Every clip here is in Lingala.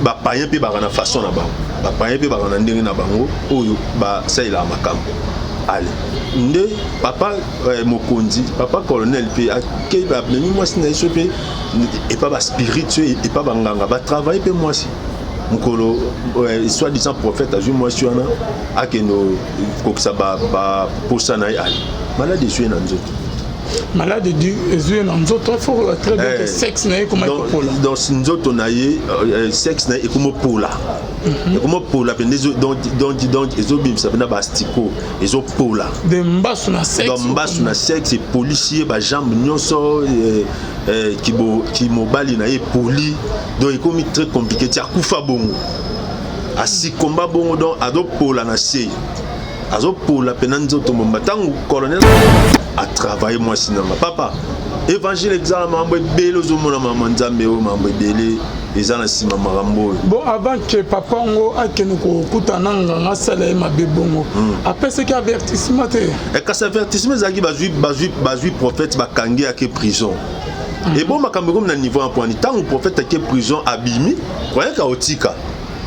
Bapayen mpe baka na façon na bango, bapayen mpe baka na ndenge na bango oyo basalelaka makambo. Ale nde papa mokonzi, papa colonel mpe akei, bamemi mwasi na ye so mpe epa baspirituel, epa banganga, batravaille mpe mwasi. Mokolo soit disant prophète azwi mwasi wana, akende kokisa baposa na ye, ale malade ezwi ye na nzoto. Malade ezwi ye na nzoto, faut très bien que sexe na ye ekoma ekopola. Donc nzoto na ye, sexe na ye ekoma opola, ekoma opola mpenza. Donc ezobimisa mpenza bastiko, ezopola. De mbasu na sexe. Donc mbasu na sexe epolisi ye, bajambe nyonso, kimobali na ye epoli. Donc ekomi très compliqué ti akufa bongo, asikomba bongo. Donc azopola na se, azopola mpena nzoto momba. Ntango colonel atravaille mwasi nanga, papa, évangile ezala makambo ebele. Ozomona mama Nzambe oyo, makambo ebele eza na nsima makambo oyo. Bon, avant que papa yango akende kokuta na nganga asala ye mabe bongo, apesaki avertissement te? Kasi avertissement ezalaki, bazwi prophète, bakangi, ake prison. Ebo makambo ekomi na niveau ya pwani. Ntango prophète ake prison, abimi, koyaka otika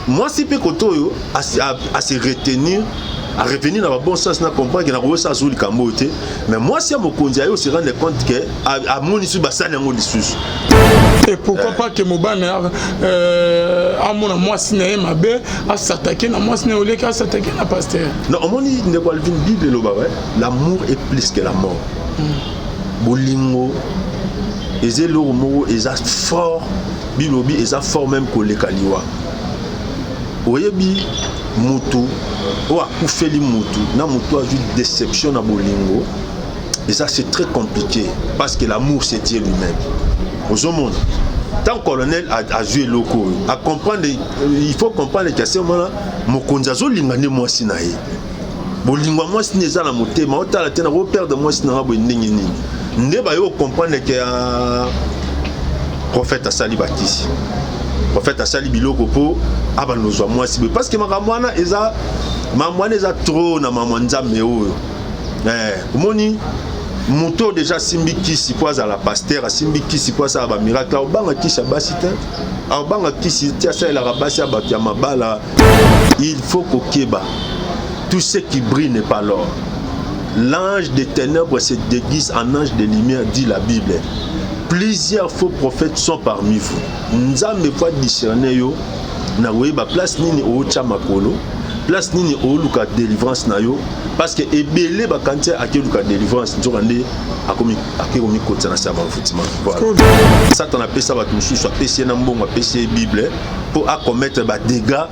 mwasi mpe kote oyo ase retenir, arevenir na babon sens, na comprendre ke nakoyosa azwi likambo oyo te. Mais mwasi ya mokonzi aye ose rendre compte ke amoni su basali yango lisusu. Et pourquoi pas ke mobali na amona mwasi na ye mabe, asatake na mwasi na ye oleki asatake na pasteur? Non, omoni, ndeko Alvin, Bible elobaka: "L'amour est plus que la mort." Bolingo eza eloko moko eza fort. Bilobi eza fort même koleka liwa. Oyebi, mutu oyo akufeli mutu na mutu azwi déception na bolingo, eza, c'est très compliqué, parce que l'amour, c'est Dieu lui-même. Ozomona, tant colonel azwi eloko oyo, acomprendre, il faut comprendre ke ase wana mokonzi azolinga nde mwasi na ye. Bolingo ya mwasi nde eza na motema. Otala te, nakoperdre mwasi nanga boye ndenge nini? Nde baye kocomprendre ke prophète asali bakisi, prophète asali biloko mpo abanda kozwa mwasi boye, parce que makambo wana eza, makambo wana eza trop na mama Nzambe oyo. Omoni, moto oyo déjà asimbi kisi mpo azala pasteur, asimbi kisi mpo asala bamiracle, aobanga kisi ya basi te, aobanga kisi ti asalelaka basi ya bato ya mabala. Il faut kokeba, tout ce qui brille n'est pas l'or. L'ange des ténèbres se déguise en ange de lumière, dit la Bible. Plusieurs faux prophètes sont parmi vous. Nzambe faut discerner yo na koyeba place nini ootya makolo, place nini ooluka délivrance na yo, parce que ebele bakanti akeluka délivrance, nzoka nde ake komikotisa na se ya bamfutima. Voilà, Satan apesa bato mosusu, apesi ye na mbongo, apesi ye Bible mpo acommettre badégâts,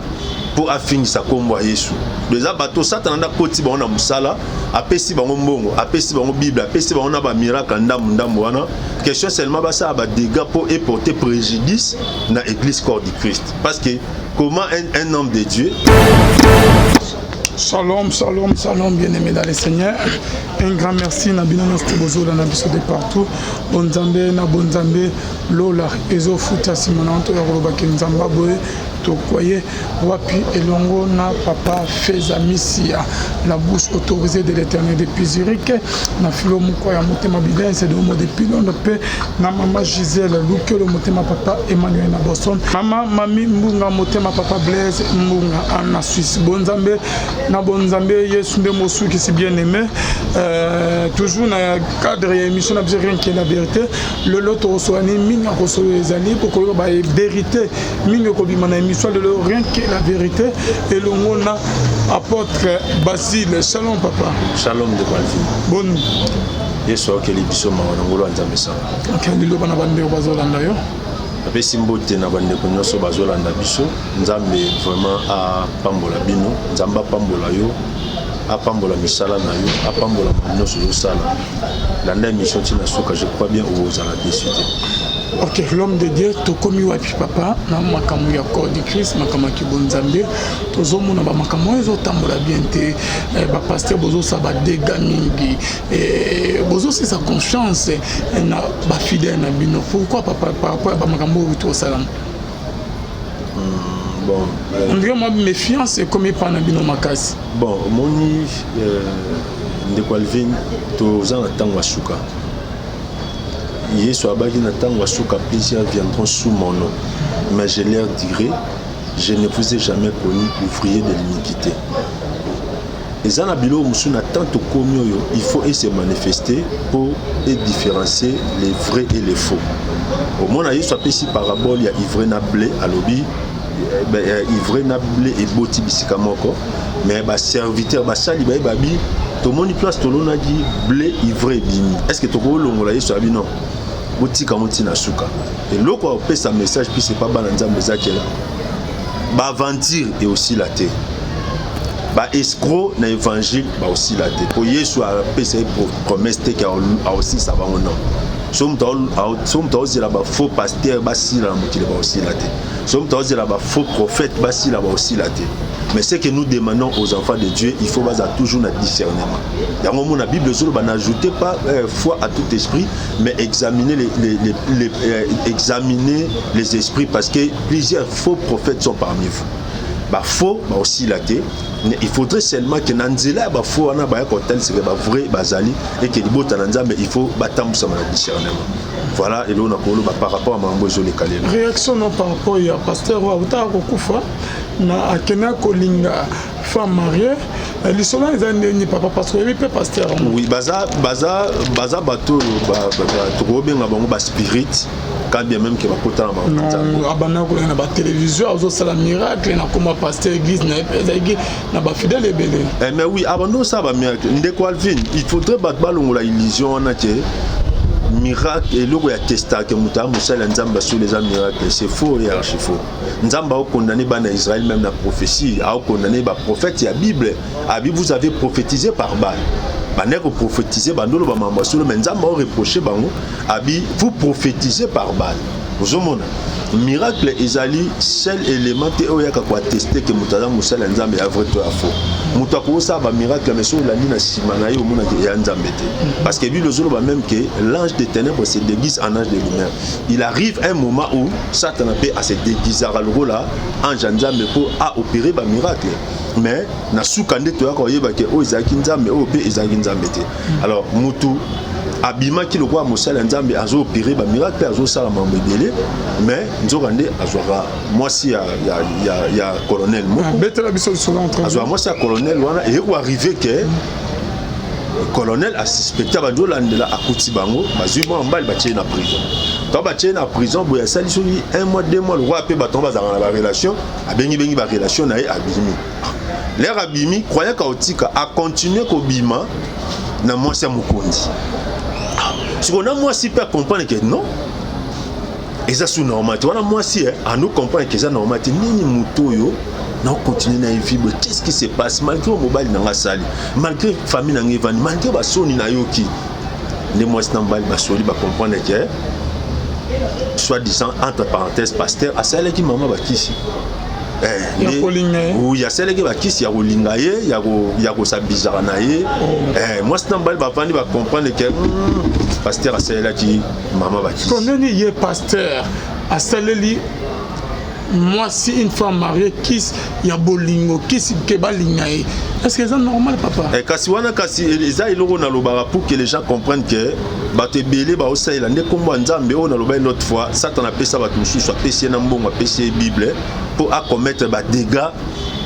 mpo afingisa nkombo ya Yesu. Donc eza bato Satana nde akoti bango na mosala, apesi bango mbongo, apesi bango Bible, apesi bango na bamiracle ndambu ndambu wana. Question seulement basala badégâts mpo eporter préjudice na église Corps du Christ, parce que comment un homme de Dieu Shalom, shalom, shalom, bien-aimés dans le Seigneur. Un grand merci na bino nyonso bozolanda biso de partout. Bonzambe na bonzambe, lola ezofuta nsima na to ya kolobaki Nzambe boye tokoye wapi elongo na papa Feza Misia, la bouche autorisée de l'Éternel depuis Zurich, na filo moko ya motema bilense de homo depuis Londres, mpe na mama Gisèle Lukelo, motema papa Emmanuel na Boston, mama Mami Mbunga, motema papa Blaise Mbunga na Suisse. Bonzambe na bonzambe, Yesu nde mosukisi. Bien aimé, toujours na cadre ya émission na biso Rien que la vérité, lelo tokosolani mingi, akosolo ezali pokoloba bavérité mingi ekobima na émission lelo Rien que la vérité, elongo na apôtre Basile. Shalom, papa. Shalom, ndeko Alvin. Boni? Yesu akeli biso mawa na ngolo ya Nzambe esanga. Ok, liloba na bandeko bazolanda yo. Napesi mbote na bandeko nyonso bazolanda biso. Nzambe vraiment apambola bino. Nzambe apambola yo, apambola misala na yo, apambola ma nyonso ozosala. Landa émission ntina suka, je crois bien ozala déçu te. Ok, l'homme de Dieu, tokomi wapi, papa, na makambo ya Corps du Christ, makambo ya kibonzambe? Tozomona bamakambo oyo ezotambola bien te. Bapasteur bozosala badégâts mingi, bozosisa confiance na bafidèle na bino. Pourquoi, papa, par rapport ya bamakambo oyo tosalama? Bon, on dirait mwa méfiance ekomi epa na bino makasi. Bon, omoni, ndeko Alvin, toza na ntango ya suka. Yesu abaki na ntango ya suka, plusieurs viendront sous mon nom, mais je leur dirai Je ne vous ai jamais connu, ouvrier de l'iniquité. Eza na biloko mosusu na temps tokomi oyo, il faut e se manifester pour e différencier les vrais et les faux. Omona, Yesu apesi parabole ya ivraie na blé. Alobi ivraie na blé eboti bisika moko, mais baserviteur, basali baye babi: tomoni place tolonaki blé, ivraie ebimi, est ce que tokolongola? Yesu abi: non, botika ngo ntina suka. Eloko ya kopesa message puis epa bana Nzambe eza ke baaventure eosila te, baescroc na évangile baosila te, mpo Yesu apesa ye promesse te ke aosilisa bango. Non, so moto aozela bafaux pasteur basila na mokili, baosila te. So moto aozela bafaux prophète basila, baosila te. Mais ce que nous demandons aux enfants de Dieu, il faut baza toujours na discernement. Yango omona Bible ezoloba: n'ajoutez pas foi à tout esprit, mais examinez les esprits, parce que plusieurs faux prophètes sont parmi vous. Bafaux baosila te. Il faudrait seulement ke na nzela ya bafaux wana baya kotalisaka bavrai bazali, eke libota na Nzambe, il faut batambusama na discernement. Voilà eloko na koloba par rapport à makambo ezoleka lelo. Réaction no par rapport ya pasteur oyo autaka kokufa na akende kolinga femme mariée, lisolo eza ndeni, papa? Parce que oyebi mpe pasteur. Oui, baza bato oyo tokobenga bango baspirit, quand bien même ke bakota na Nzambe. Abanda koya na batélévision, azosala miracle na koma pasteur, église na ye mpe ezalaki na bafidèle ebele. Mais oui, abanda osala bamiracle. Ndeko Alvin, il faudrait bato balongola illusion wana ke miracle, eloko ya testake moto aya mosali ya Nzambe asolo eza miracle. C'est faux et archi faux. Nzambe aokondamne bana ya Israël, même na prophétie aokondamne baprophète ya Bible, abi: vous avez prophétisé par Baal. Bandeki koprophétise, bandolo bamambo ya solo, mais Nzambe aoreproche bango, abi: vous prophétisez par Baal. Ozomona, miracle ezali seul élément te oyo yaka koatteste ke moto aza mosali ya Nzambe ya vrai to ya faux. Moto akosala bamiracle, mais soki olandi na nsima na ye, omonaki eya Nzambe te, parce que Bible ozoloba même que l'ange de ténèbres se déguise en ange de lumière. Il arrive un moment où Satana mpe ase déguisaka lokola ange ya Nzambe mpo aopere bamiracle, mais na suka nde toyaka koyeba ke oyo ezalaki Nzambe, oyo mpe ezalaki Nzambe te. Alors mutu abimaki lokola mosali ya Nzambe, azoopere bamiracle, azosala mambo ebele, mais nzoka nde azwaka mwasi ya colonel moko. Betela biso lisolo entre. Azwaka mwasi ya colonel wana. Eye koarrive ke colonel asuspecte, abandi olandela, akuti bango bazwi mwa mobali, batie na prison. To batie na prison boye, asali soki un mois, 2 mois, lokola mpe bato ngo bazalaka na barelation, abengibengi barelation na ye, abimi. Lere abimi, croyaka otika, akontinue kobima na mwasi ya mokonzi. Sikoyo na mwasi mpe acomprendre ke non, eza su normal te. Wana mwasi ando comprendre ke eza normal te. Nini, moto oyo naokontinue na ye vie boye, qu'est-ce qui se passe? Malgré mobali na nga asali, malgré famille na nga evandi, malgré basoni nayoki, nde mwasi na mobali basoli, bacomprendre ke soit disant, entre parenthèse, pasteur asalelaki mama bakisi. Oui, asalelaki bakisi ya kolinga ye, ya kosabizaka na ye. Mwasi na mobali bavandi, bacomprendre ke pasteur asalelaki mama bakisi. Nini, ye pasteur asaleli mwasi, une femme mariée, kisi ya bolingo, kisi ke balinga ye, est ce que eza normal, papa? Kasi wana, kasi eza eloko nalobaka pour que les gens comprennent que bato ebele baosalela nde nkombo ya Nzambe. Oyo nalobaki l'autre fois, Satan apesa bato mosusu, apesi ye na mbongo, apesi ye Bible mpo acommettre badégâts,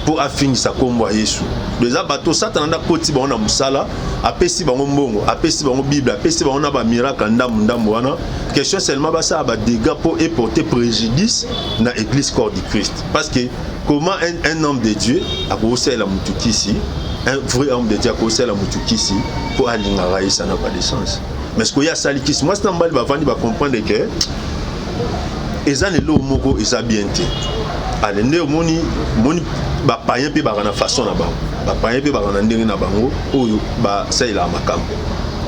mpo afingisa nkombo ya Yesu. Donc eza bato Satana nde akoti bango na mosala, apesi bango mbongo, apesi bango Bible, apesi bango na bamiracle ndambu ndambu wana. Question seulement basala badégâts mpo eporter préjudice na église Corps du Christ. Parce que comment un homme de Dieu akosalela motu kisi? Un vrai homme de Dieu akosalela motu kisi mpo alingaka ye? Ça n'a pas de sens. Mais ce koye asali kisi, mwasi na mobali bavandi, bacomprendre ke eza na eloko moko eza bien te. Ale nde omoni, omoni bapayen mpe baka na façon na bango, bapayen mpe baka na ndenge na bango oyo basalelaka makambo.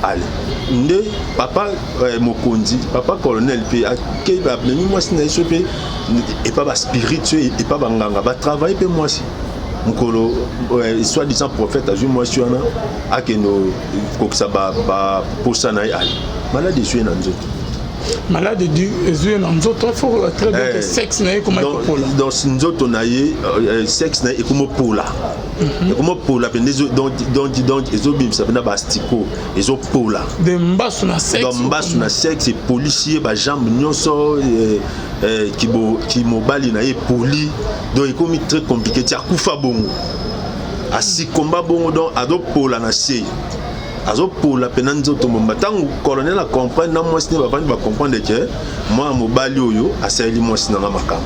Ale nde papa mokonzi, papa colonel mpe akei, bamemi mwasi na ye so mpe epa baspirituel, epa banganga, batravaille mpe mwasi. Mokolo soit disant prophète azwi mwasi wana, akende kokisa baposa na ye, ale maladi ezwi ye na nzoto. Malade du ezwi ye na nzoto, faut très bien que sexe na ye ekoma ekopola. Donc nzoto na ye, sexe na ye ekoma opola, ekoma opola mpenza. Donc ezobimisa mpenza bastiko, ezopola. De mbasu na sexe. Donc mbasu na sexe epolisi ye bajambe nyonso, kimobali na ye epoli. Donc ekomi très compliqué ti akufa bongo, asikomba bongo. Donc azopola na se, azopola mpena nzoto momba. Ntango colonel acomprendre na mwasi ne bavandi, bacomprendre ke mwana mobali oyo asaleli mwasi nanga makambo,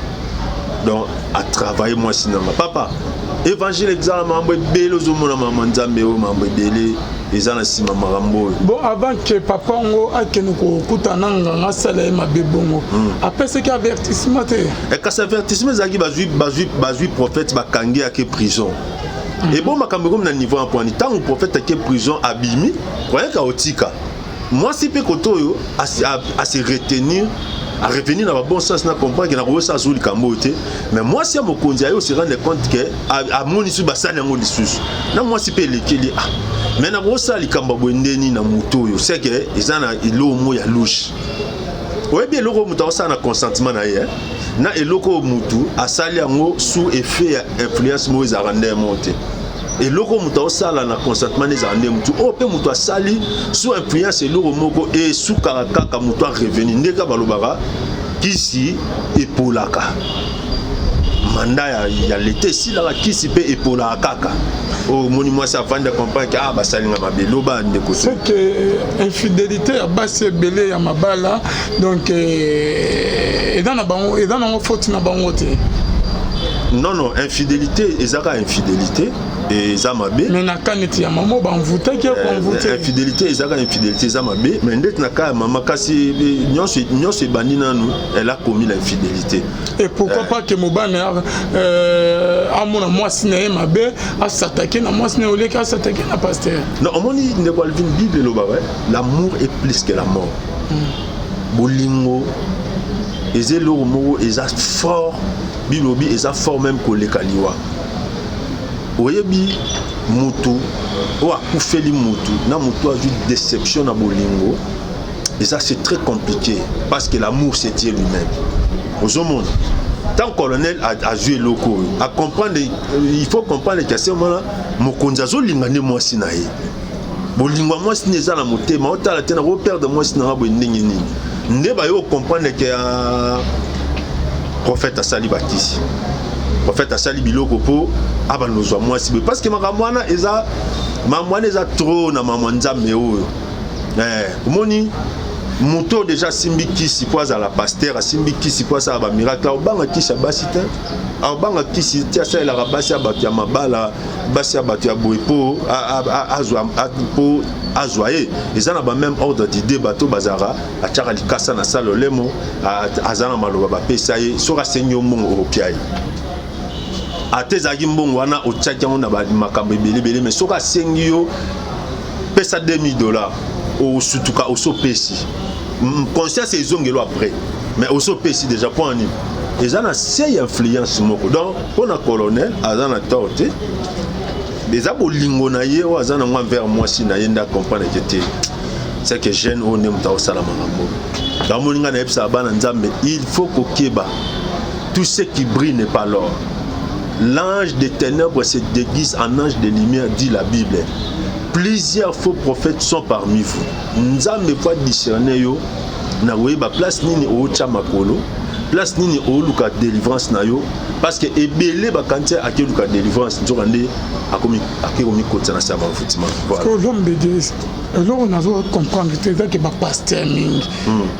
donc atravaille mwasi nanga. Papa, évangile ezala makambo ebele. Ozomona makambo Nzambe oyo, makambo ebele eza na nsima makambo oyo. Bon, avant ke papa yango akende kokutana na nganga asala ye mabe bongo, apesaki avertissement te? Kasi avertissement ezalaki, bazwi prophète, bakangi, ake prison. Ebo makambo ekomi na niveau ya pwani. Ntango prophète ake prison, abimi, koyaka otika mwasi mpe kote oyo ase retenir, arevenir na babon sens, na comprendre ke nakoyosala so likambo oyo te. Mais mwasi ya mokonzi aye ose rendre compte ke amoni su basali yango lisusu na mwasi mpe elekeli. Ah, mais nakosala likambo ya boye ndeni na moto oyo? Seke eza na eloko moko ya louche. Oyebi eloko oyo moto akosala na consentement na ye na eloko oyo motu asali yango sous effet ya influence moko, ezalaka ndenge moko te. Eloko oyo moto akosala na consentement nde ezalaka nde motu oyo mpe moto asali sous influence eloko moko, esukaka kaka moto arevenir. Nde kaka balobaka kisi epolaka, manda ya leta esilaka, kisi mpe epolaka kaka. Omoni mwasi avandi, acomprendre ke ah, basalinga mabe. Loba, ndeko. C'est que infidélité ya basi ebele ya mabala, donc eza na bango, eza nango faute na bango te. Non, infidélité ezaka infidélité, eza mabe. Mais na ka neti ya mama bamvutaki, akoamvute. Infidélité ezaka infidélité, eza mabe. Mais ndeti na ka ya mama, kasi nyonso ebandi nanu, elle a commis l'infidélité. Et pourquoi pas ke mobali amona mwasi na ye mabe, asatake na mwasi na ye, oleki asatake na pasteur? Non, omoni, ndeko Alvin, Bible elobaka: "L'amour est plus que la mort." Bolingo eza eloko moko eza fort. Bible obi eza fort même koleka liwa. Oyebi, mutu oyo akufeli mutu na mutu azwi déception na bolingo, eza, c'est très compliqué, parce que l'amour, c'est Dieu lui-même. Ozomona, tant colonel azwi eloko oyo, acomprendre, il faut comprendre ke ase wana mokonzi azolinga nde mwasi na ye. Bolingo ya mwasi nde eza na motema. Otala te, nakoperdre mwasi nanga boye ndenge nini? Nde baye kocomprendre ke prophète asali bakisi, prophète asali biloko mpo abanda kozwa mwasi boye, parce que makambo wana eza, makambo wana eza trop na makambo ya Nzambe oyo. Omoni, moto oyo déjà asimbi kisi mpo azala pasteur, asimbi kisi mpo asala bamiracle, aobanga kisi ya basi te, aobanga kisi ti asalelaka basi ya bato ya mabala, basi ya bato ya boye, mpo azwa, mpo azwa ye. Eza na bameme ordre d'idée. Bato bazalaka, atiaka likasa na sala lolemo, aza na maloba bapesa ye. Soki asengi yo mbongo, okopia ye, ata ezalaki mbongo wana otiaki yango na makambo ebele ebele. Mais soki asengi yo pesa 2000 $, osutuka, osopesi. Conscience ezongelo après, mais osopesi déjà. Mpo nini? Eza na se ya influence moko. Donc mpo na colonel, aza na tort te. Eza bolingo na ye oyo aza nango envers mwasi na ye nde acomprendre ke te, c'est que jeune oyo nde moto akosala makambo. Namoni ngai nayebisaka bana Nzambe, il faut kokeba. Tout ce qui brille n'est pas l'or. L'ange des ténèbres se déguise en ange de lumière, dit la Bible. Plusieurs faux prophètes sont parmi vous. Nzambe faut discerner yo na koyeba place nini ootya makolo, place nini ooluka délivrance na yo, parce que ebele bakanti akeluka délivrance, nzoka nde ake komikotisa na se ya bamfutima. L'homme de Dieu, eloko nazo comprendre te ezaki bapasteur mingi,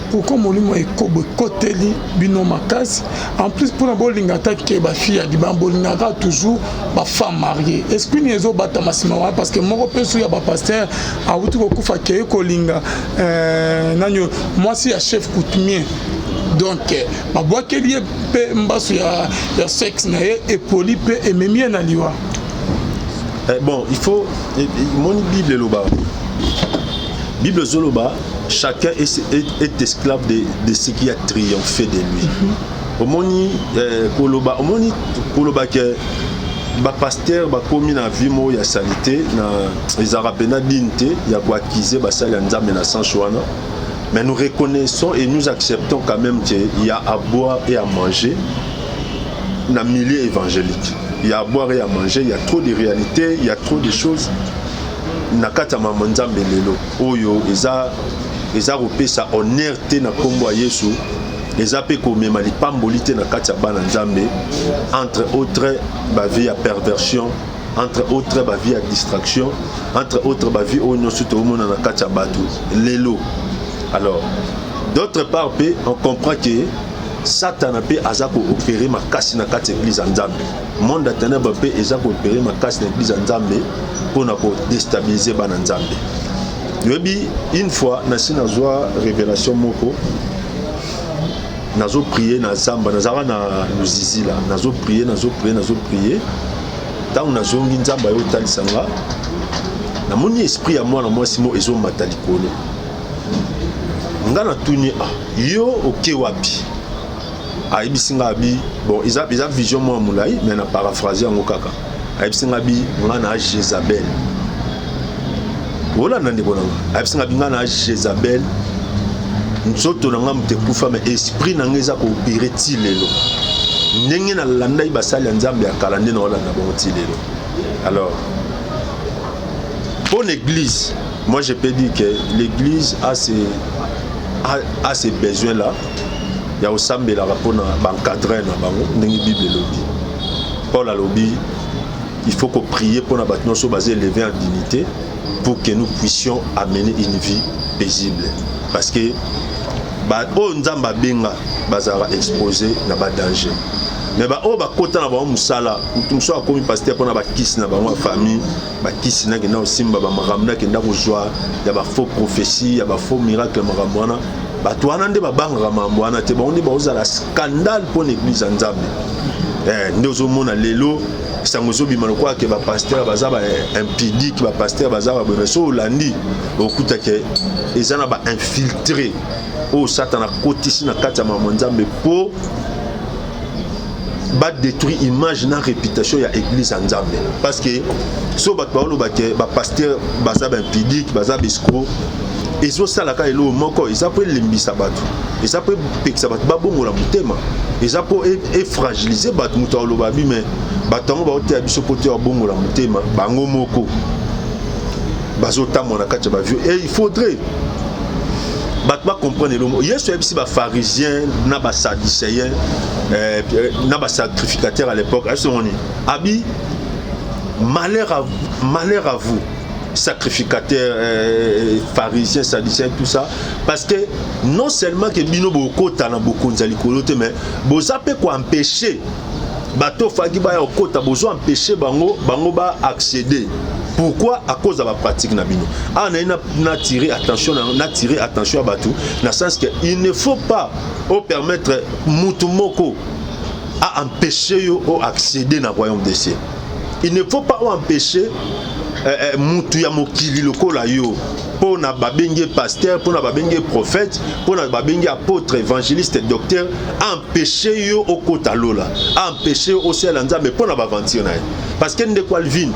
pourquoi molimo ekobo ekoteli bino makasi? En plus, mpona bolinga ata ke bafille ya libanda, bolingaka toujours bafemme mariée. Esprit nini ezobatama nsima wana? Parce que moko mpe su ya bapasteur awuti kokufa, keye kolinga nani, mwasi ya chef coutumier. Donc babwakeli ye mpe mbasu ya sexe na ye, epoli mpe ememi ye na liwa. Bon, il faut moni Bible eloba, Bible ezoloba: "Chacun est esclave de ce qui a triomphé de lui." Omoni, koloba, omoni, koloba ke bapasteur bakomi na vie moko ya saleté na ezalaka mpena dine te ya koaccuser basali ya Nzambe na sens wana. Mais nous reconnaissons et nous acceptons quand même qu'il y a à boire et à manger dans le milieu évangélique. Il y a à boire et à manger, il y a trop de réalités, il y a trop de choses. Na kati ya mama Nzambe lelo oyo eza kopesa honneur te na nkombo ya Yesu, eza mpe komema lipamboli te na kati ya bana Nzambe. Entre autres bavie ya perversion, entre autres bavie ya distraction, entre autres bavie oyo nyonso toomona na kati ya bato lelo. Alors, d'autre part mpe, on comprend que Satana mpe aza koopérer makasi na kati ya église ya Nzambe. Monde ya ténèbre mpe eza koopérer makasi na église ya Nzambe mpona kodéstabiliser bana Nzambe. Yoyebi, une fois nasi nazwa révélation moko, nazoprier na zamba, nazalaka na Luzizila, nazoprier, nazoprier, nazoprier. Ntango nazongi, Nzambe aye otalisa nga, namoni esprit ya mwana mwasi mo ezomata likolo. Nga natuni: "Ah, yo oke wapi?" Ayebisi nga abi, bon, eza vision mwa molai, mais na paraphrase yango kaka. Ayebisi nga abi: "Nga na Jézabel." Olanda, ndeko na nga, ayebisi nga abi: "Nga na Jézabel, nzoto na nga moto ekufa, mais esprit na nga eza koopérer ti lelo. Ndenge nalandai basali ya Nzambe ya kala, nde naolanda bango ti lelo." Alors, pour l'église, moi je peux dire que l'église a ces besoins là ya kosambelaka mpona baencadrer na bango. Ndenge Bible elobi, Paul alobi, il faut koprier mpona bato nyonso baza élevé en dignité pour que nous puissions amener une vie paisible, parce que oyo Nzambe abenga bazalaka exposé na badanger. Mais baoyo bakota na bango mosala, motu mosusu akomi pasteur mpona bakisi na bango ya famille, bakisi nakenda kosimba, bamakambo nakenda kozwa ya bafaux prophétie, ya bafaux miracle, makambo wana. Bato wana nde babangaka makambo wana te, bango nde baozala scandale mpo na église ya Nzambe. Nde ozomona lelo sango ezobima lokola ke bapasteur baza baimpudique, bapasteur baza baboye. So olandi, okuta ke eza na bainfiltré oyo Satana akotisi na kati ya mama Nzambe mpo badétruire image na réputation ya église ya Nzambe. Parce que so bato baoloba ke bapasteur baza baimpudique, baza baescroc, ezosalaka eloko moko: eza mpo elembisa bato, eza mpo epekisa bato babongola motema, eza mpo efragiliser bato. Moto aloba bi me bato yango baoteya biso mpo te babongola motema, bango moko bazotambola na kati ya bavie. Et il faudrait bato bacomprendre elongo. Yesu ayebisi bapharisien na basadducéen na basacrificateur à l'époque, ayebisi ngoni abi: "Malheur à, malheur à vous, sacrificateurs, pharisiens, sadducéens, tout ça, parce que non seulement que bino bokota na bokonzi ya likolo te, mais boza mpe koempêcher bato faki baya kokota, bozo empêcher bango baaccéder. Pourquoi? À cause ya bapratique na bino." Awa naye na attirer attention ya bato na sens que il ne faut pas opermettre mutu moko a empêcher yo oaccéder na royaume des cieux. Il ne faut pas oempêcher mutu ya mokili lokola yo, mpo na babengi pasteur, mpo na babengi prophète, mpo na babengi apôtre, évangéliste, docteur, empêcher yo okota lola, empêcher yo osala Nzambe mpo na baaventure na ye. Parce que, ndeko Alvin,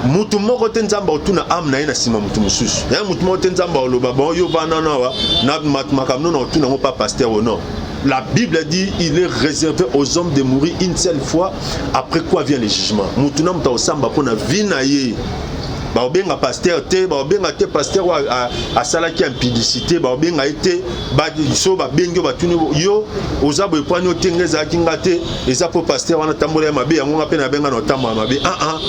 mutu moko te Nzambe otuna ame na ye na nsima mutu mosusu ya mutu moko te. Nzambe aloba: "Bon, yo vanda awa na makambo na otuna yango pa pasteur o." Non. La Bible dit: il est réservé aux hommes de mourir une seule fois, après quoi vient le jugement. Mutu na mutu akosamba mpo na vie na ye. Baobenga pasteur te, baobenga te pasteur oyo asalaki impudicité, baobenga ye te. So babengi yo, batuni yo: "Oza boye pwani yo te?" "Nga ezalaki nga te, eza mpo pasteur wana tambola ya mabe, yango nga mpe nabenga na otambola mabe." Ah ah,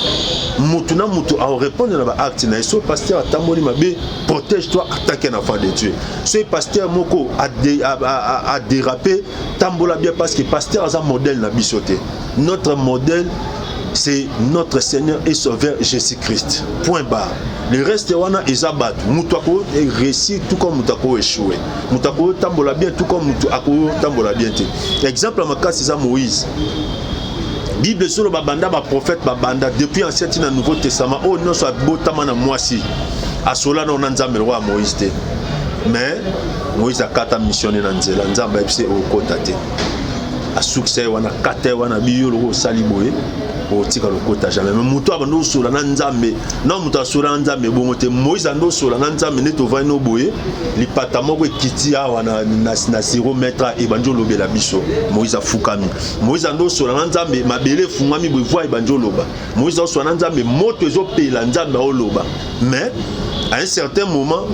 mutu na mutu aorépondre na baacte na ye. So pasteur atamboli mabe, protège toi en tant qu'un enfant de Dieu. So pasteur moko adéraper, tambola bien, parce que pasteur aza modèle na biso te. Notre modèle, c'est notre Seigneur et Sauveur Jésus-Christ. Point barre. Le reste wana eza bato. Mutu ako réussir tout comme mutu ako échouer. Mutu ako tambola bien tout comme mutu ako tambola bien te. Exemple ya makasi eza Moïse. Bible solo babanda baprophète, babanda depuis Ancien tina Nouveau Testament, oyo nyonso abotama na mwasi asola na Nzambe lokola Moïse te. Mais Moïse akata missionné na nzela, Nzambe ayebisi okota te. Asukisa ye wana, kata ye wana, biyo loko osali boye, otika lokota jamais. Mais moto abanda osola na Nzambe, na moto asola na Nzambe bongo te. Moïse anda osola na Nzambe nde tovandi no boye, lipata moko ekiti awa na 0 mètre, ebandi olobela biso. Moïse afukami. Moïse anda osola na Nzambe, mabele efungwami boye, voix ebandi oloba. Moïse aosola na Nzambe, moto ezopela, Nzambe aoloba. Mais à un certain moment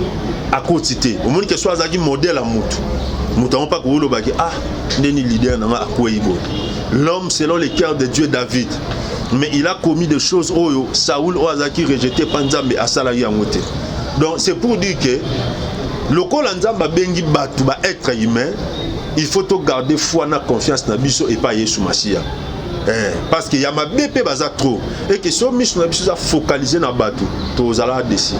akoti te. Omoni ke so azalaki modèle ya motu, moto yango mpa koolobaki: ah, ndeni leader na nga akwei boye. L'homme selon le cœur de Dieu, David, mais il a commis des choses oyo Saoul oyo azalaki rejeté pa Nzambe asalaki yango te. Donc c'est pour dire que lokola Nzambe abengi bato ba être humain, il faut togarder foi na confiance na biso epai Yesu Masiya, parce que ya mabe mpe baza trop eke. So miso na biso eza focalisé na bato, tozala déçus,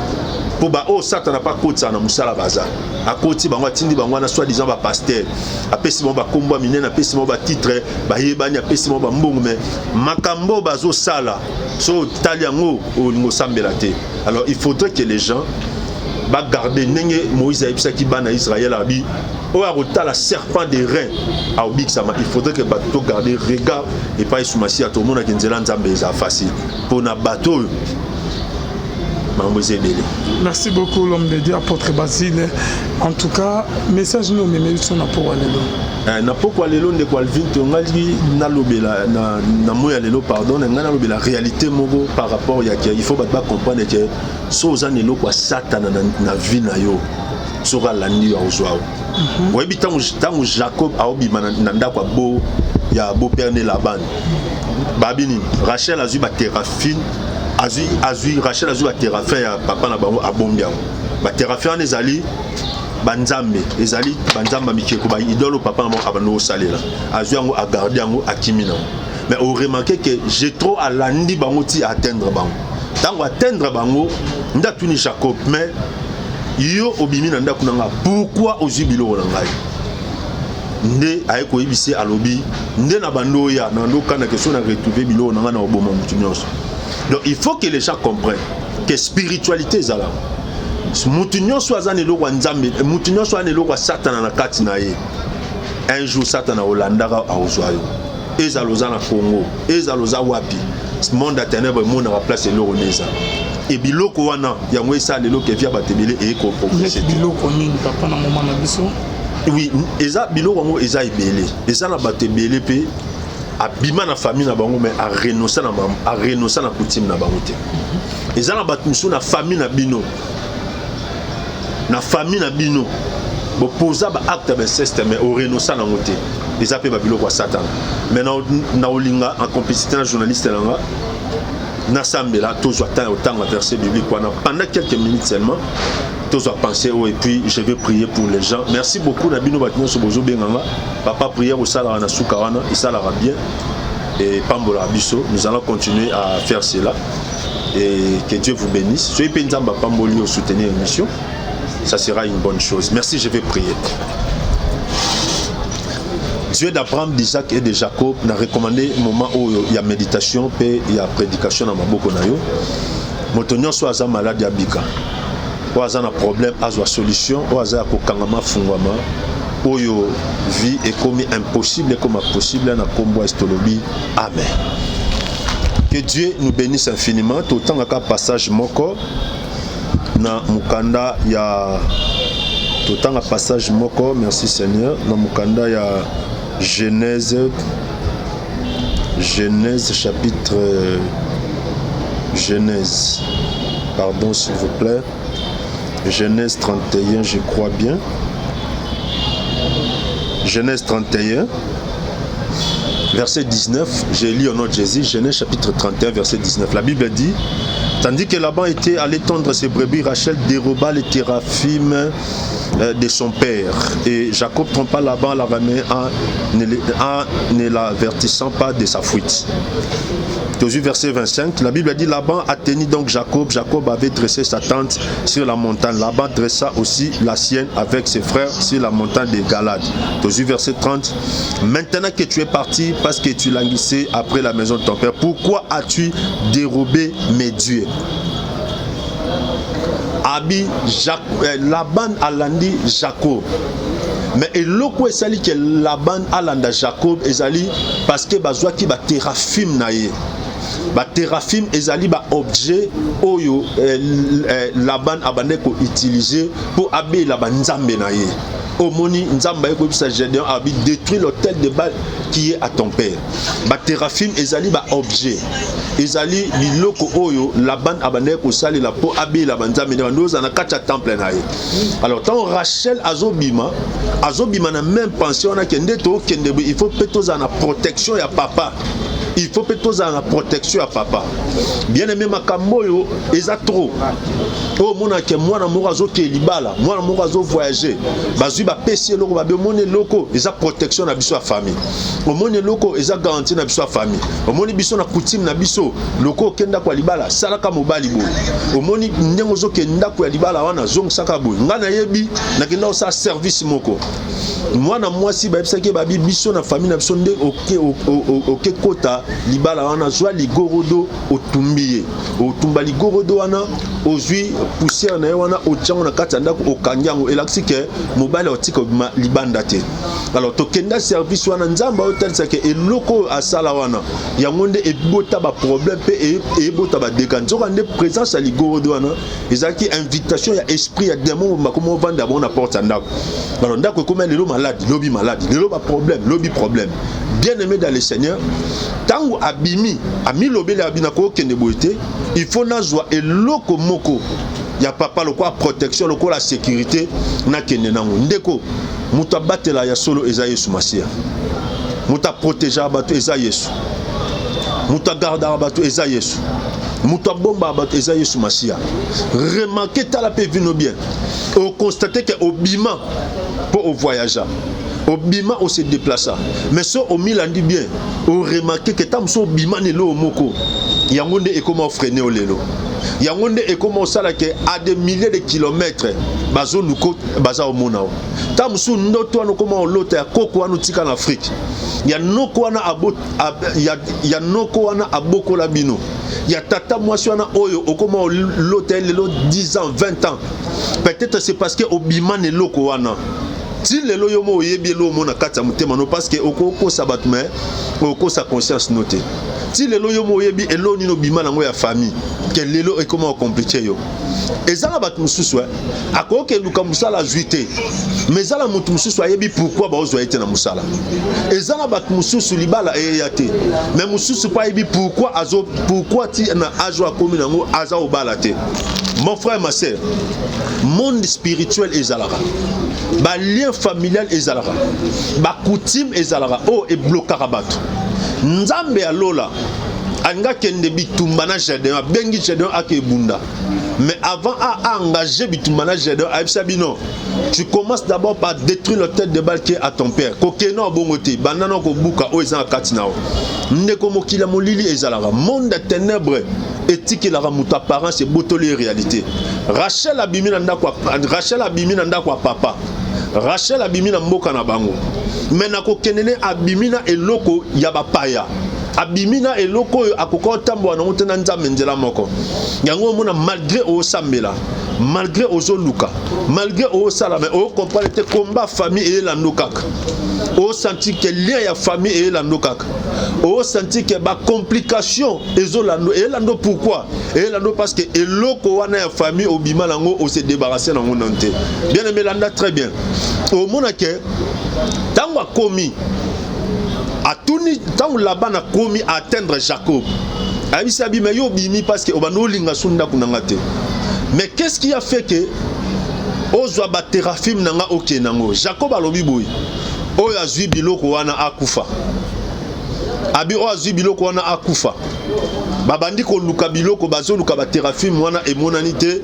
mpo baoyo Satana mpe akotisaka na mosala, baza akoti bango, atindi bango wana soi-disant bapasteur, apesi bango bakombo ya minene, apesi bango batitre, bayebani, apesi bango bambongo. Mais makambo bazosala, so otali yango, olingi osambela te. Alors il faudrait que les gens bagarde ndenge Moïse ayebisaki bana Israel, abi oyo akotala serpent d'airain aobikisama. Il faudrait que bato togarde regard epai Yesu Masiya, tomonaki nzela Nzambe eza facile mpona bato oyo makambo eza ebele. Merci beaucoup, l'homme de Dieu, apôtre Basile. En tout cas, message nini omemeli biso na pokwa lelo? Na pokwa lelo, ndeko Alvin, tongali nalobela na moi ya lelo, pardon, na ngai nalobela réalité moko par rapport ya ke il faut bato bacomprendre ke so oza na eloko ya Satana na vie na yo, soki alandi yo, akozwa yo. Oyebi ntango Jacob aobima na ndako ya beau-père ne Laban, babi nini? Rachel azwi baterafine, azwi Rachel azwi baterafin ya papa na bango, abombi yango. Baterafin wana ezali banzambe, ezali banzambe ya mikeko, baidole papa na bango abandi kosalela. Azwi yango, agarde yango, akimi nango. Mais oremarke ke Jetro alandi bango ti atteindre bango. Ntango atteindre bango, nde atuni Jacob: mais yo obimi na ndako na nga, pourquoi ozwi biloko na ngai? Nde aye koyebisa, alobi nde na bando oya na bando okanda ke so na retrouve biloko na ngai, na koboma motu nyonso. Donc il faut que les gens comprennent que spiritualité ezalaka. Motu nyonso aza na eloko ya Nzambe, motu nyonso aza na eloko ya Satana na kati na ye, un jour Satana olandaka, akozwa yo. Ezala oza na Congo, ezala oza wapi, monde ya ténèbre emonaka place eloko nde eza. E biloko wana, yango esala lelo ke via bato ebele eye koprogresse. Biloko nini, papa, na moma na biso? Oui, eza biloko yango eza ebele. Eza na bato ebele mpe abima na famille na bango, mais arenonça na coutume na bango te. Eza na bato mosusu na famille na bino, na famille na bino bopoza baacte ya bainceste, mais orenonça nango te. Eza mpe babiloko ya Satana. Mais na olinga en complicité na journaliste na nga, nasambela, tozwa temps ya kotanga verset biblique wana pendant quelques minutes seulement, tozwa pensée oyo, et puis je vais prier pour les gens. Merci beaucoup na bino bato nyonso bozobenganga: papa, prière osalaka na suka wana esalaka bien, epambolaka biso. Nous allons continuer à faire cela et que Dieu vous bénisse. Soki mpe Nzambe apamboli yo, soutenir émission, ça sera une bonne chose. Merci, je vais prier. Dieu d'Abraham, d'Isaac et de Jacob, na recommandé moment oyo ya méditation mpe ya prédication na maboko na yo. Moto nyonso aza malade abika, oyo aza na problème azwa solution, oyo aza ya kokangama afungwama, oyo vie ekomi impossible ekoma possible, na nkombo ya tolobi amen. Que Dieu nous bénisse infiniment. Totangaka passage moko na mokanda ya, totanga passage moko, merci Seigneur, na mokanda ya Genèse, Genèse chapitre, Genèse, pardon, s'il vous plaît, Genèse 31, je crois bien, Genèse 31 verset 19. J'ai lu au nom de Jésus. Genèse chapitre 31 verset 19, la Bible dit: tandis que Laban était allé tondre ses brebis, Rachel déroba les théraphim de son père. Et Jacob trompa Laban l'Araméen en ne l'avertissant pas de sa fuite. Toujours verset 25, la Bible dit: Laban atteignit donc Jacob. Jacob avait dressé sa tente sur la montagne. Laban dressa aussi la sienne avec ses frères sur la montagne de Galaad. Toujours verset 30, maintenant que tu es parti parce que tu languissais après la maison de ton père, pourquoi as-tu dérobé mes dieux? Abi Laban alandi Jacob. Mais eloko esali ke Laban alanda Jacob ezali parce que bazwaki ba teraphim na ye. Ba teraphim ezali ba objet oyo eh, eh, Laban abandaki ko utiliser mpo abela ba nzambe na ye. Omoni nzambe aye koyebisa Gedeon abi détruit l'autel de Baal qui est à ton père. Ba teraphim ezali ba objet, ezali biloko oyo Laban abandaki kosalela mpo abela ba nzambe na bandi ozala na kati ya temple na ye. Alors ntango Rachel azobima, azobima na même pensée wana ke nde tokende boye, il faut mpe tozala na protection ya papa, il faut mpe tozala na protection ya papa. Bien aimé, makambo oyo eza trop. Oyo omonake mwana moko azokee libala, mwana moko azovoyage, bazwi bapesi eloko, babe omoni eloko eza protection na biso ya famille, omoni eloko eza garantie na biso ya famille, omoni biso na coutume na biso, loko okende ndako ya libala salaka mobali boye, omoni ndenge ozokende ndako ya libala wana zongisaka boye. Ngai nayebi nakenda kosala service moko, mwana mwasi bayebisaki ye, babi biso na famille na biso nde oke, oke kota libala wana, zwa ligorodo otumbi ye, otumba ligorodo wana, ozwi poussière na ye wana otyango na kati ya ndako, okangi yango, elakisi ke mobali akotika obima libanda te. Alors tokenda service wana, nzambe ayotalisa ke eloko oyo asala wana yango nde ebota baproblème mpe ebota badega. Nzoka nde présence ya ligorodo wana ezalaki invitation ya esprit ya démon bakoma ovanda bango na porte ya ndako. Alors ndako ekoma lelo maladi, lobi maladi, lelo baproblème, lobi problème. Bien aimé dans le Seigneur, ntango abimi amilobeli abi nakokende boye te, il faut nazwa eloko moko ya papa lokola protection, lokola sécurité, nakende nango. Ndeko, moto abatela ya solo eza Yesu Masiya, moto aprotegeaka bato eza Yesu, moto agardaka bato eza Yesu, moto abombaka bato eza Yesu Masiya. Remarque, tala mpe vino bien, okonstate ke obima mpo ovoyagea, obima ose déplaça, mais so omilandi bien, oremarque ke ta mosu obima na eloko moko, yango nde ekoma ofreiner yo lelo, yango nde ekoma osala ke à des milliers de kilomètres bazoluka, baza omona o ta mosusu ndoto wana okoma olota ya koko wana otika na Afrique, ya noko wana abo, ab, ya, ya noko wana abokola bino, ya tata mwasi wana oyo okoma olota ye lelo 10 ans, 20 ans. Peut-être c'est parce que obima na eloko wana ti lelo yo mo oyebi eloko mo na kati ya motema no, parce que okokosa bato mais okokosa conscience no te. Ti lelo yo mo oyebi eloko nini obima nango ya famille ke lelo ekoma ocompliquer yo. Eza na bato mosusu akoki eluka mosala azwi te, mais eza na moto mosusu ayebi pourquoi baozwa ye te na mosala. Eza na bato mosusu libala eyeya te, mais mosusu mpo ayebi pourquoi azo, pourquoi ti na age oyo akomi nango aza obala te. Mon frère, ma sœur, monde spirituel ezalaka, balien familial ezalaka, bacoutume ezalaka oyo eblokaka bato. Nzambe ya lola alingi akende bitumba na Gedeon, abengi Gedeon ake ebunda, mais avant a engager bitumba na Gedeon, ayebisa bino: tu commences d'abord par détruire l'autel de Baal qui est à ton père. Kokende na bongo te, banda na kobuka oyo eza na kati na yo. Ndeko, mokili ya molili ezalaka, monde ya ténèbre etikelaka moto apparence, ebotoli ye réalité. Rachel abimi na ndako, Rachel abimi na ndako ya papa, Rachel abimi na mboka na bango, mais nakokende ne abimi na eloko ya bapaya, abimi na eloko oyo akoka kotambola nango te na nzambe nzela moko. Yango omona, malgré osambela, malgré ozoluka, malgré osala, mais ocomprendre te, combat famille eyelando kaka, osentir ke lien ya famille eyelando kaka, osentir ke bacomplication ezolando, eyelando. Pourquoi eyelando? Parce que eloko wana ya famille obima nango, ose débarrasse nango nano te. Bien aimé, landa très bien, omona ke ntango akomi atuni, ntango Laban akomi atteindre Jacob, ayebisi abi: mais yo obimi parce que obanda olinga su ndako na nga te, mais qu'est-ce qui a fait que ozwa baterafime na nga okende yango? Jacob alobi boye: oyo azwi biloko wana akufa. Abi oyo azwi biloko wana akufa. Babandi koluka biloko, bazoluka baterafime wana, emonani te.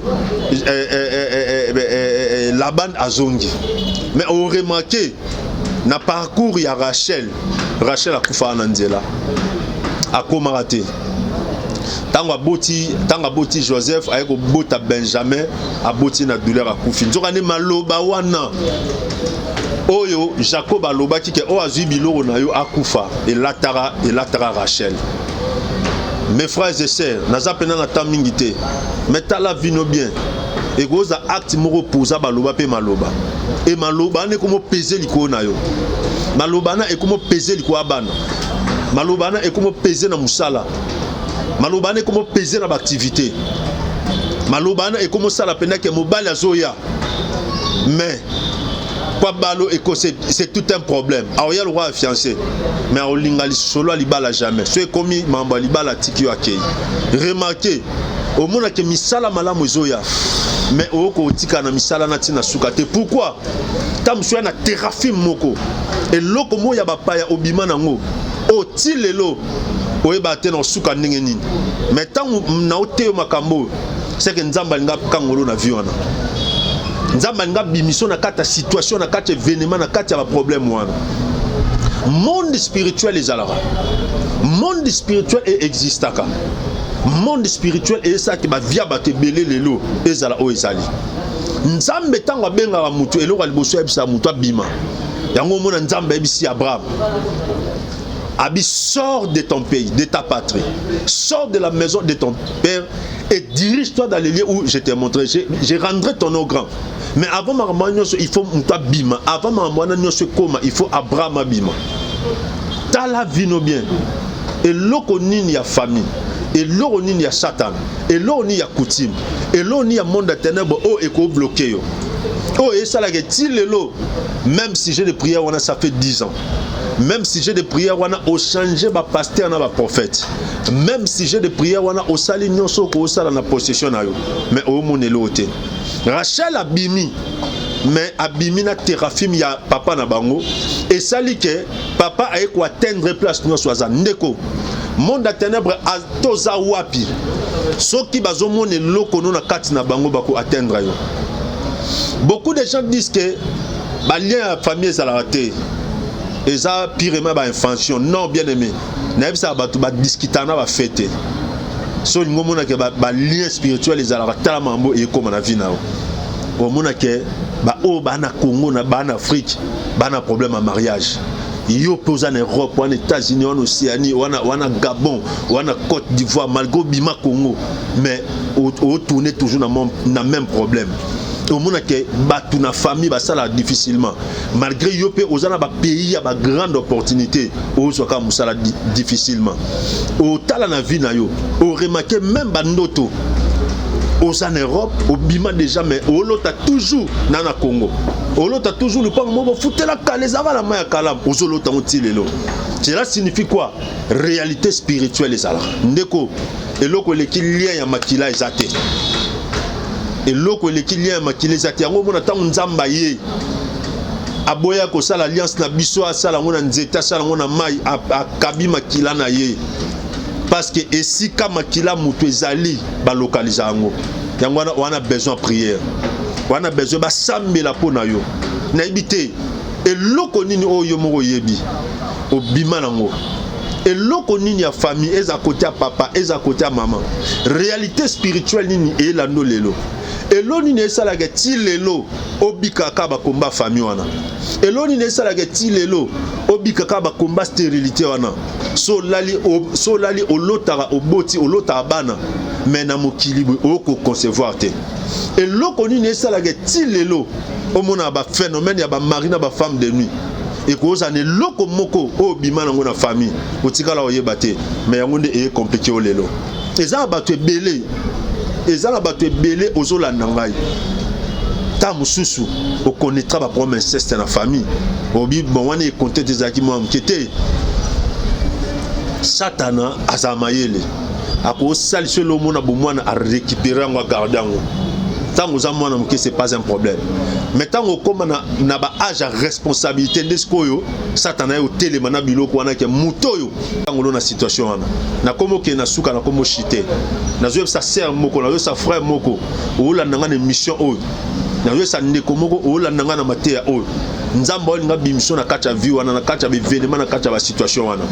Laban azongi, mais oremarque na parcours ya Rachel, Rachel akufaka na nzela, akomaka te. Ntango aboti Joseph, aye kobota Benjamin, aboti na douleur, akufi. Nzoka nde maloba wana oyo Jacob alobaki ke oyo azwi biloko na yo akufa, elataka Rachel. Mes frères et sœurs, naza mpena na temps mingi te, mais tala vino bien, ekozala acte moko poza baloba mpe maloba. E maloba wana ekomi opese likolo na yo, maloba wana ekomi opese likolo ya bana, maloba wana ekomi opese na mosala, maloba wana ekomi opese na baactivité, maloba wana ekomi osala mpenza ke mobali azoya, mais kwa balo eko, c'est tout un problème. Aoya lokola fiancé, mais aolinga lisolo ya libala jamais. So ekomi mambo ya libala, atiki yo, akei. Remarque, omonake misala malamu ezoya, mais oyoka otika na misala na ntina suka te. Pourquoi? Ta mosu ya na terafime moko, eloko moko ya bapaya obima nango oyo ti lelo oyeba te na osuka ndenge nini. Mais ntango naoteyo makambo oyo, seke Nzambe alinga kangolo na vie wana. Nzambe alinga bimiso na kati ya situation, na kati ya événement, na kati ya baproblème wana. Monde spirituel ezalaka, monde spirituel eexistaka, monde spirituel esalaki bavia bato ebele lelo ezala oyo ezali. Nzambe ntango abengaka motu, eloko ya liboso ayebisaka motu abima. Yango omona Nzambe ayebisi Abraham, abi: "Sors de ton pays, de ta patrie, sors de la maison de ton père et dirige-toi dans les lieux où je te montrerai. Je rendrai ton nom grand." Mais avant makambo nyonso, il faut moto abima. Avant makambo wana nyonso ekóma, il faut Abraham abima. Tala vino bien, eloko nini ya famille, eloko nini ya Satan, eloko nini ya coutume, eloko nini ya monde ya ténèbre oyo ekobloquer yo, oyo esalaka ti lelo, même sujet de prière wana, ça fait 10 ans, même sujet de prière wana, ochange bapasteur na baprophète, même sujet de prière wana, osali nyonso okosala na possession na yo, mais omona eloko te. Rachel abimi, mais abimi na terafime ya papa na bango. Esali ke papa aye koatteindre place nyonso aza. Ndeko, monde ya ténèbre, toza wapi? Soki bazomona eloko no na kati na bango, bakoatteindre yo. Beaucoup de gens disent que balien ya famille ezalaka te, eza purement bainvention. Non, bien aimé, nayebisaka bato badiscutaka na bafe te. So olingi omonake balien spirituel ezalaka, tala mambo ekóma na vie na yo. Omonake baoyo baa na Congo, na baa na Afrique, baa na problème ya mariage. Yo mpe oza na Europe wana, États-Unis wana, Océanie wana, wana Gabon wana, Côte d'Ivoire, malgré obima Congo, mais otourne toujours na même problème. Omonake bato na famille basalaka difficilement, malgré yo mpe oza na bapays ya bagrande opportunité, ozwaka mosala difficilement. Otala na vie na yo, oremarquer même bandoto, oza na Europe, obima déjà, mais olota toujours na Congo, olota toujours lupango moko bofutela kala, ezaka na mai ya kalamu, ozolota ngo ti lelo. Cela signifie quoi? Réalité spirituelle ezalaka. Ndeko, eloko eleki lien ya makila eza te. Eloko eleki lien ya makila eza te. Yango omona ntango Nzambe aye, aboya kosala alliance na biso, asala yango na nzete, asala yango na mai, akabi makila na ye, parce que esika makila moto ezali, balokaliza yango. Yango wana, wana besoin prière, wana besoin basambela mpo na yo. Nayebi te eloko nini oyo yo moko oyebi obima nango, eloko nini ya famille, eza côté ya papa, eza côté ya mama, réalité spirituelle nini eyelando lelo, elo nini esalaka ti lelo obikaka bakomba famille wana, elo nini esalaka ti lelo obikaka bakomba stérilité wana. So olali, olotaka oboti, olotaka bana, mais na mokili boye okoconcevoir te. Eloko nini esalaka ti lelo omonaka baphénomène ya bamari na bafemme de nuit? Ekozala na eloko moko oyo obima nango na famille, otikala oyeba te, mais yango nde eye compliqué o lelo. Eza na bato ebele, eza na bato ebele ozolanda ngai. Ta mosusu okonetra baproblème inceste na famille, obi bon wana ekonte te, ezalaki mwa moke te. Satana azala mayele, akosalisa elo omona bomwana, arécupérer yango, agarde yango. Ntango oza mwana moke, c'est pas un problème, mais ntango okóma na baage ya responsabilité, nde sikoyo Satana ye otelema na biloko wana ke moto oyo ntango lo na situation wana. Nakomi okende na suka, nakomi oshite. Nazoyebisa sœur moko, nazoyebisa frère moko oolanda nga na émission oyo, nazoyebisa ndeko moko oolanda nga na mateya oyo: Nzambe olinga bimiso na kati ya vie wana, na kati ya baévénement, na kati ya basituation wana.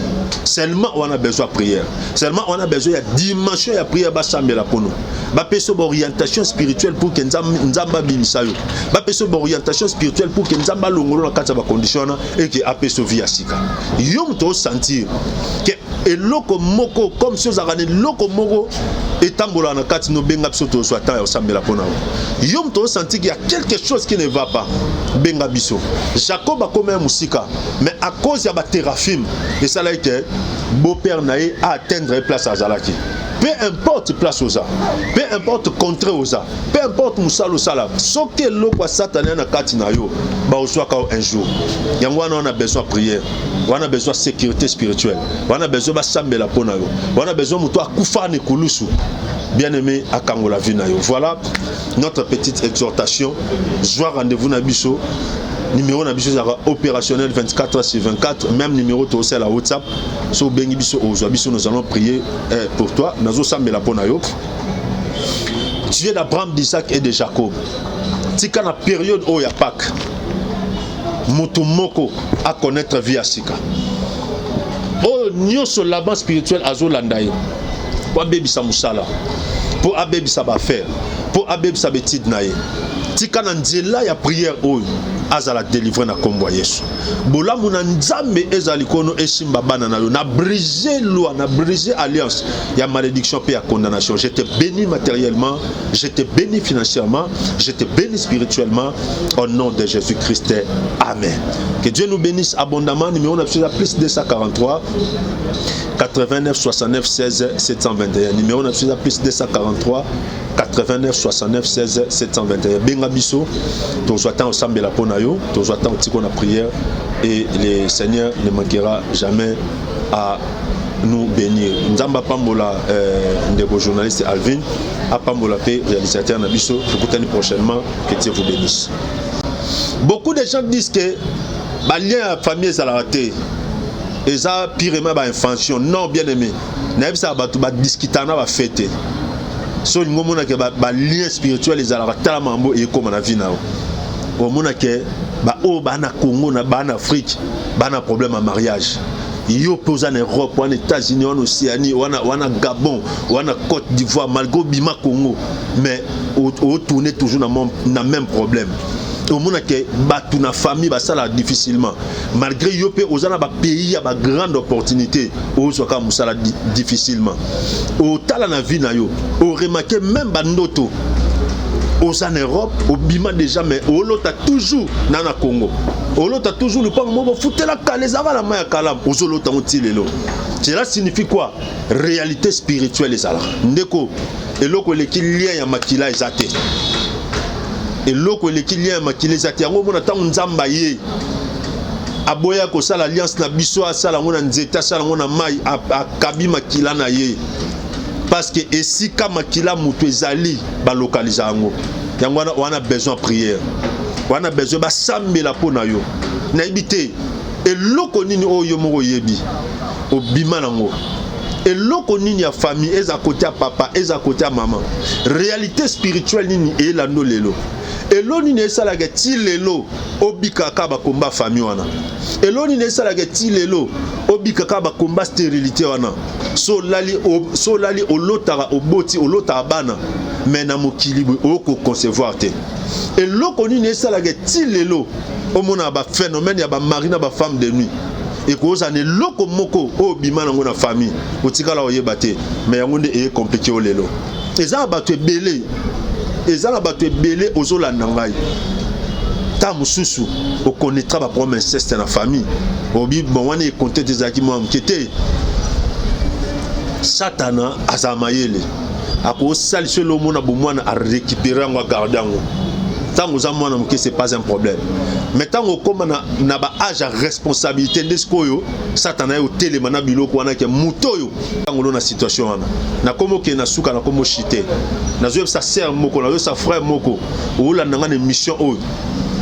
Seulement wana besoin ya prière, seulement wana besoin ya dimension ya prière. Basambela mpono bapesa baorientation spirituelle pour ke Nzambe abimisa yo, bapesa baorientation spirituelle pour ke Nzambe alongolo na kati ya bacondition wana, eke apesa vie ya sika. Yo moto osentir ke eloko moko, comme si ozalaka na eloko moko etambolaka na kati, nobenga biso, tozwa temps ya kosambela mpo na yo. Yo moto osentir ke ya y a quelque chose qui ne va pas, benga biso. Jacob akoma ya mosika, mais à cause ya baterafime esalaki ke beau-père na ye aatteindre ye place azalaki. Peu importe place oza, peu importe contrée oza, peu importe mosala osala, soki eloko ya Satana ya na kati na yo, baozwaka yo un jour. Yango wana, wana besoin prière, wana besoin sécurité spirituelle, wana besoin basambela mpo na yo, wana besoin moto akufa na ekulusu, bien aimé, akangola vie na yo. Voilà notre petite exhortation. Zwa rendez-vous na biso. Numéro na biso ezalaka opérationnel 24 heures sur 24, même numéro tozosala WhatsApp. So obengi biso, ozwa biso. Nous allons prier pour toi. Nazosambela mpo na yo. Dieu d'Abraham, d'Isaac et de Jacob, tika na période oyo ya Pâques, moto moko akonaître vie ya sika. Oyo nyonso Laban spirituel azolanda ye mpo abebisa mosala, mpo abebisa baaffaire, mpo abebisa baétude na ye, tika na nzela ya prière oyo azala délivré na nkombo ya Yesu. Bolamu na Nzambe ezala likolo, esimba bana na yo. Na brise loi, na brise alliance ya malédiction mpe ya condamnation. Je te bénis matériellement, je te bénis financièrement, je te bénis spirituellement au nom de Jésus Christ. Amen. Que Dieu nous bénisse abondamment. Numéro na biso eza plus 243 89 69 16 721. Numéro na biso eza plus 243 89 69 16 721. Benga biso, tozwa temps osambela mpo na yo, tozwa temps otiko na prière, et le Seigneur ne manquera jamais à nous bénir. Nzambe apambola ndeko journaliste Alvin, apambola mpe réalisateur na biso. Tokutani prochainement. Que Dieu vous bénisse. Beaucoup de gens disent que balien ya famille ezalaka te, eza purement bainvention. Non, bien aimé, nayebisaka bato badiscutaka na bafe te. So olingi omonake balien spirituel ezalaka, tala mambo ekóma na vie na yo. Omonake baoyo baa na Congo, na baa na Afrique, baa na problème ya mariage. Yo mpe oza na Europe, wana États-Unis, wana Océanie, wana Gabon, wana Côte d'Ivoire, malgré obima Congo, mais otourne toujours na même problème. Omonake bato na famille basalaka difficilement, malgré yo mpe oza na bapays ya bagrande opportunité, ozwaka mosala difficilement. Otala na vie na yo, oremarquer même bandoto. Oza na Europe, obima déjà, mais olota toujours na Congo, olota toujours lupango moko bofutela kala, ezalaka na mai ya kalamu, ozolota yango ti lelo. Cela signifie quoi? Réalité spirituelle ezalaka, ndeko. Eloko eleki lien ya makila eza te. Eloko eleki lien ya makila eza te. Yango omona, ntango Nzambe aye, aboya kosala alliance na biso, asala yango na nzete, asala yango na mai, akabi makila na ye, parce que esika makila moto ezali, balokaliza yango. Yango wana, wana besoin prière, wana besoin basambela mpo na yo. Nayebi te eloko nini oyo yo moko oyebi obima nango, eloko nini ya famille, eza côté ya papa, eza côté ya mama, réalité spirituelle nini eyelando lelo, elo nini esalaka ti lelo obikaka bakomba famille wana, elo nini esalaka ti lelo obikaka bakomba stérilité wana. So olali, olotaka oboti, olotaka bana, mais na mokili boye okoconcevoir te. Eloko nini esalaka ti lelo omonaka baphénomène ya bamari na bafemme de nuit? Ekozala na eloko moko oyo obima nango na famille, otikala oyeba te, mais yango nde eye compliqué o lelo. Eza na bato ebele, eza na bato ebele ozolanda ngai. Ta mosusu okonaîtra baproblème inceste na famille. Obi bon, wana ekonte te, ezalaki mwa moke te. Satana azala mayele, akosalisa elo omona bomwana, arécupérer yango, agarder yango. Ntango oza mwana moke, c'est pas un problème, mais ntango okóma na baage ya responsabilité, nde sikoyo Satana ye otelema na biloko wana ke moto oyo ntango lo na situation wana. Nakomi okende na suka, nakomi oshite. Nazoyebisa sœur moko, nazoyebisa frère moko oolanda nga na émission oyo,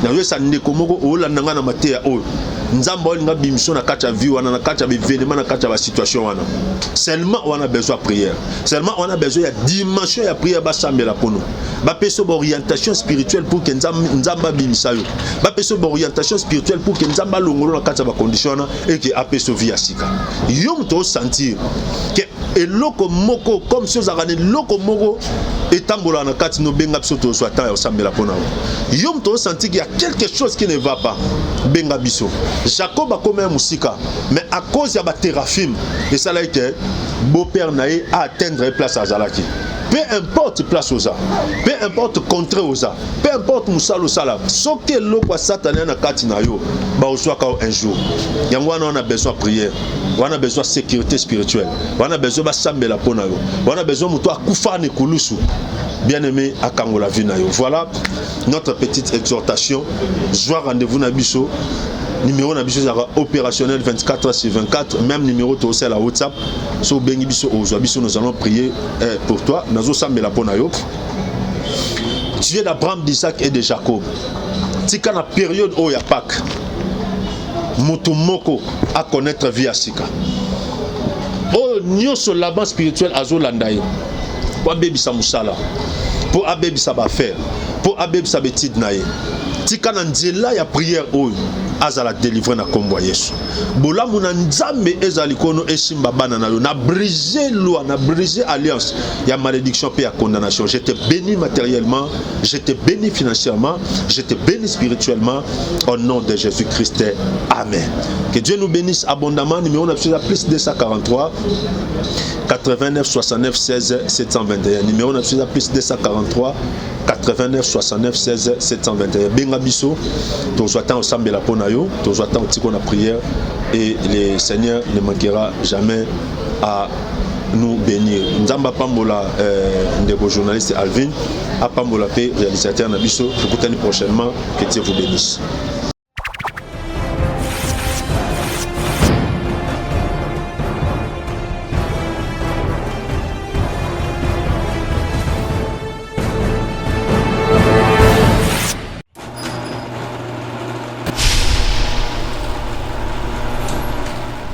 nazoyebisa ndeko moko oolanda nga na mateya oyo: Nzambe olinga bimiso na kati ya vie wana, na kati ya baévénement, na kati ya basituation wana. Seulement wana besoin ya prière, seulement wana besoin ya dimension ya prière. Basambela mpono bapesa baorientation spirituelle pour que Nzambe abimisa yo, bapesa baorientation spirituelle pour que Nzambe alongolo na kati ya bacondition wana, eke apesa vie ya sika. Yo moto osentir ke eloko moko, comme si ozalaka na eloko moko etambolaka na kati, nobenga biso, tozwa temps ya kosambela mpo na yo. Yo moto osentir ke ya quelque chose qui ne va pas, benga biso. Jacob akoma ya mosika, mais à cause ya baterafime esalaki ke beau-père na ye aatteindre ye place azalaki. Peu importe place oza, peu importe contrée oza, peu importe mosala osala, soki eloko ya Satana ya na kati na yo, baozwaka yo un jour. Yango wana, wana besoin prière, wana besoin sécurité spirituelle, wana besoin basambela mpo na yo, wana besoin moto akufa na ekulusu, bien-aimé, akangola vie na yo. Voilà notre petite exhortation. Zwa rendez-vous na biso. Numéro na biso ezalaka opérationnel 24 heures sur 24, même numéro tozosala WhatsApp. So obengi biso, ozwa biso. Nous allons prier pour toi. Nazosambela mpo na yo. Dieu d'Abraham, d'Isaac et de Jacob, tika na période oyo ya Pâques moto moko akonaître vie ya sika. Oyo nyonso Laban spirituel azolanda ye mpo abebisa mosala, mpo abebisa baaffaire, mpo abebisa baétude na ye, tika na nzela ya prière oyo azala délivré na nkombo ya Yesu. Bolamu na Nzambe ezala likono, esimba bana na yo. Na brise loi, na brise alliance ya malédiction mpe ya condamnation. Je te bénis matériellement, je te bénis financièrement, je te bénis spirituellement au nom de Jésus Christ, amen. Que Dieu nous bénisse abondamment. Numéro na biso eza plus 243 89 69 16 721. Numéro na biso eza plus 243 89 69 16 721. Benga biso, tozwa temps osambela mpo na yo, tozwa temps otiko na prière, et le Seigneur ne manquera jamais à nous bénir. Nzambe apambola ndeko journaliste Alvin, apambola mpe réalisateur na biso. Tokutani prochainement. Que Dieu vous bénisse.